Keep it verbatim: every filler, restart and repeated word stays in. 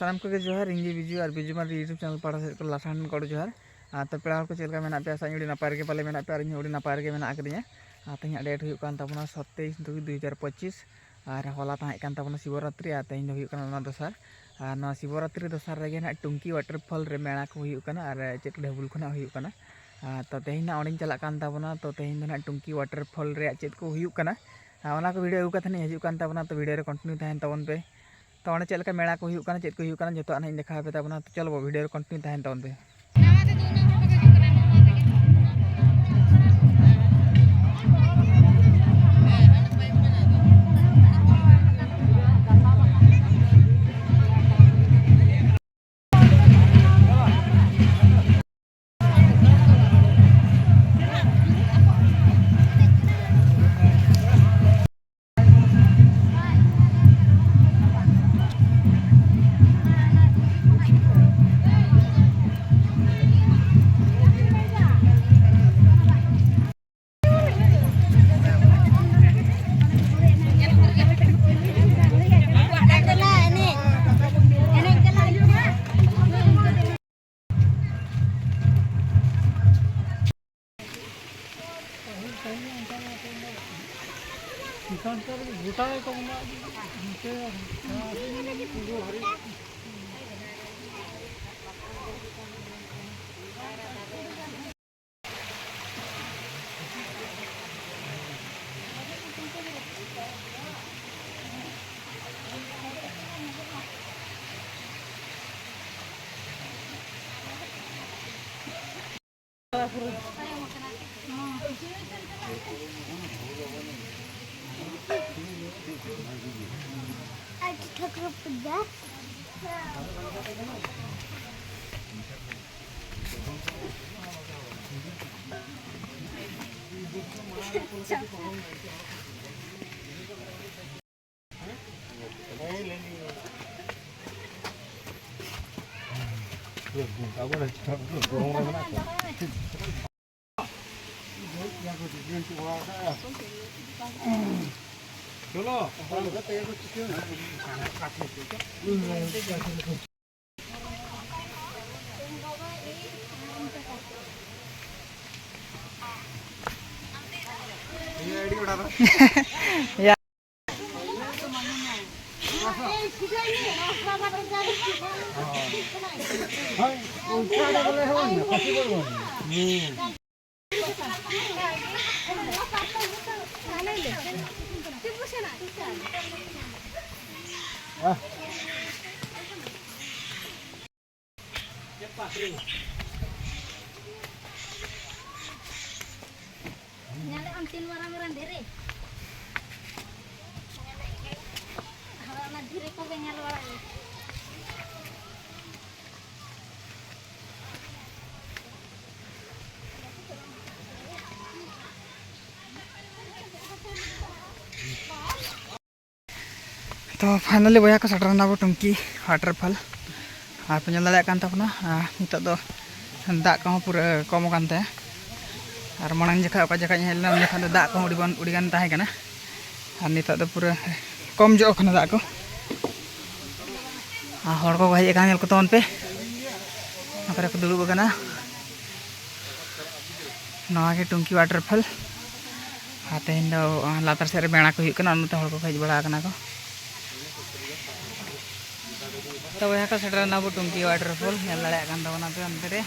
ᱥᱟᱱᱟᱢ ᱠᱚᱜᱮ ᱡᱚᱦᱟᱨ, ᱤᱧ ᱜᱮ ᱵᱤᱡᱩ, ᱟᱨ ᱵᱤᱡᱩ ᱢᱟᱨᱰᱤ YouTube channel ᱯᱟᱦᱴᱟ ᱥᱮᱫ ᱠᱷᱚᱱ ᱞᱟᱥᱟᱱ ᱜᱚᱰ ᱡᱚᱦᱟᱨ᱾ ᱟᱨ ᱛᱚ ᱯᱮᱲᱟ ᱦᱚᱲ ᱠᱚ ᱪᱮᱫ ᱞᱮᱠᱟ ᱢᱮᱱᱟᱜ ᱯᱮᱭᱟ? ᱟᱥᱟᱧ ᱟᱹᱰᱤ ᱱᱟᱯᱟᱭ ᱨᱮᱜᱮ ᱯᱟᱞᱮ ᱢᱮᱱᱟᱜ ᱯᱮᱭᱟ, ᱟᱨ ᱤᱧ ᱦᱚᱸ ᱟᱹᱰᱤ ᱱᱟᱯᱟᱭ ᱨᱮᱜᱮ ᱢᱮᱱᱟᱜ ᱟᱠᱟᱫᱤᱧᱟ᱾ ᱟᱨ ᱛᱮᱦᱮᱧᱟᱜ date ᱦᱩᱭᱩᱜ ᱠᱟᱱ ᱛᱟᱵᱚᱱᱟ ᱥᱟᱛᱟᱭᱤᱥ ᱫᱩᱭ ᱫᱩ ᱦᱟᱡᱟᱨ ᱯᱚᱸᱪᱤᱥ, ᱟᱨ ᱦᱚᱞᱟ ᱛᱟᱦᱮᱸ ᱠᱟᱱ ᱛᱟᱵᱚᱱᱟ ᱥᱤᱵᱚᱨᱟᱛᱨᱤ, ᱟᱨ ᱛᱮᱦᱮᱧ ᱫᱚ ᱦᱩᱭᱩᱜ ᱠᱟᱱᱟ ᱚᱱᱟ ᱫᱚᱥᱟᱨ᱾ ᱟᱨ ᱱᱚᱣᱟ ᱥᱤᱵᱚᱨᱟᱛᱨᱤ ᱫᱚᱥᱟᱨ ᱨᱮᱜᱮ ᱱᱟᱦᱟᱜ ᱴᱩᱝᱠᱤ waterfall ᱨᱮ ᱢᱮᱞᱟ ᱠᱚ ᱦᱩᱭᱩᱜ ᱠᱟᱱᱟ, ᱟᱨ ᱪᱮᱫ ᱰᱷᱟᱹᱵᱩᱞ ᱠᱷᱚᱱᱟᱜ ᱦᱩᱭᱩᱜ ᱠᱟᱱᱟ᱾ ᱟᱨ ᱛᱚ ᱛᱮᱦᱮᱧ ᱱᱟᱦᱟᱜ ᱚᱸᱰᱮᱧ ᱪᱟᱞᱟᱜ ᱠᱟᱱ ᱛᱟᱵᱚᱱᱟ᱾ ᱛᱚ ᱛᱮᱦᱮᱧ ᱫᱚ ᱱᱟᱦᱟᱜ ᱴᱩᱝᱠᱤ waterfall ᱨᱮᱭᱟᱜ ᱪᱮᱫ ᱠᱚ ᱦᱩᱭᱩᱜ ᱠᱟᱱᱟ, ᱟᱨ ᱚᱱᱟ ᱠᱚ video ᱟᱹᱜᱩ ᱠᱟᱛᱮ ᱱᱟᱦᱟᱜ ᱦᱤᱡᱩᱜ ᱠᱟᱱ ᱛᱟᱵᱚᱱᱟ᱾ ᱛᱚ video ᱨᱮ continue ᱛᱟᱦᱮᱱ ᱛᱟᱵᱚᱱ ᱯᱮ᱾ ᱛᱚ ᱚᱸᱰᱮ ᱪᱮᱫ ᱞᱮᱠᱟ ᱢᱮᱞᱟ ᱠᱚ ᱦᱩᱭᱩᱜ ᱠᱟᱱᱟ, ᱪᱮᱫ ᱠᱚ ᱦᱩᱭᱩᱜ ᱠᱟᱱᱟ, ᱡᱚᱛᱚᱣᱟᱜ ᱱᱟᱦᱟᱜ ᱤᱧ ᱫᱮᱠᱷᱟᱣ ᱟᱯᱮ ᱛᱟᱵᱚᱱᱟ᱾ ᱛᱚ ᱪᱚᱞᱚ ᱵᱚ video ᱨᱮ continue ᱛᱟᱦᱮᱱ ᱛᱟᱵᱚᱱ ᱯᱮ᱾ ᱜᱚᱴᱟ ᱜᱮᱠᱚ ᱵᱚᱸᱜᱟ ᱟᱹᱜᱩ ᱤᱱᱠᱟᱹ᱾ ᱧᱮᱞᱮᱫ ᱟᱢ ᱛᱤᱱ ᱢᱟᱨᱟᱝ ᱢᱟᱨᱟᱝ ᱫᱷᱤᱨᱤ? ᱦᱳᱭ, ᱚᱱᱟ ᱫᱷᱤᱨᱤ ᱠᱚᱜᱮ ᱧᱮᱞ ᱵᱟᱲᱟᱭ ᱢᱮ᱾ ᱛᱚ finally ᱵᱚᱭᱦᱟ ᱠᱚ, ᱥᱮᱴᱮᱨ ᱮᱱᱟ ᱵᱚ ᱴᱩᱝᱠᱤ waterfall᱾ ᱟᱨ ᱯᱮ ᱧᱮᱞ ᱫᱟᱲᱮᱭᱟᱜ ᱠᱟᱱ ᱛᱟᱵᱚᱱᱟ, ᱟᱨ ᱱᱤᱛᱚᱜ ᱫᱚ ᱫᱟᱜ ᱠᱚᱦᱚᱸ ᱯᱩᱨᱟᱹ ᱠᱚᱢ ᱟᱠᱟᱱ ᱛᱮ, ᱟᱨ ᱢᱟᱲᱟᱝ ᱡᱚᱠᱷᱟᱡ ᱚᱠᱟ ᱡᱚᱠᱷᱟᱡ ᱤᱧ ᱦᱮᱡ ᱞᱮᱱᱟ, ᱩᱱ ᱡᱚᱠᱷᱟᱡ ᱫᱚ ᱫᱟᱜ ᱠᱚᱦᱚᱸ ᱟᱹᱰᱤ ᱵᱟᱝ, ᱟᱹᱰᱤ ᱜᱟᱱ ᱛᱟᱦᱮᱸ ᱠᱟᱱᱟ᱾ ᱟᱨ ᱱᱤᱛᱚᱜ ᱫᱚ ᱯᱩᱨᱟᱹ ᱠᱚᱢ ᱧᱚᱜ ᱟᱠᱟᱱᱟ ᱫᱟᱜ ᱠᱚ᱾ ᱟᱨ ᱦᱚᱲ ᱠᱚᱠᱚ ᱦᱮᱡ ᱟᱠᱟᱱᱟ, ᱧᱮᱞ ᱠᱚ ᱛᱟᱵᱚᱱ ᱯᱮ, ᱚᱱᱟ ᱠᱚᱨᱮ ᱠᱚ ᱫᱩᱲᱩᱵ ᱟᱠᱟᱱᱟ᱾ ᱱᱚᱣᱟ ᱜᱮ ᱴᱩᱝᱠᱤ waterfall᱾ ᱟᱨ ᱛᱮᱦᱮᱧ ᱫᱚ ᱞᱟᱛᱟᱨ ᱥᱮᱫ ᱨᱮ ᱢᱮᱞᱟ ᱠᱚ ᱦᱩᱭᱩᱜ ᱠᱟᱱᱟ, ᱚᱱᱟᱛᱮ ᱦᱚᱲ ᱠᱚᱠᱚ ᱦᱮᱡ ᱵᱟᱲᱟ ᱟᱠᱟᱱᱟ ᱠᱚ᱾ ᱛᱚ ᱵᱚᱭᱦᱟ ᱠᱚ, ᱥᱮᱴᱮᱨ ᱮᱱᱟ ᱵᱚ ᱴᱩᱝᱠᱤ waterfall, ᱧᱮᱞ ᱫᱟᱲᱮᱭᱟᱜ ᱠᱟᱱ ᱛᱟᱵᱚᱱᱟ ᱯᱮ ᱚᱱᱛᱮ ᱨᱮ᱾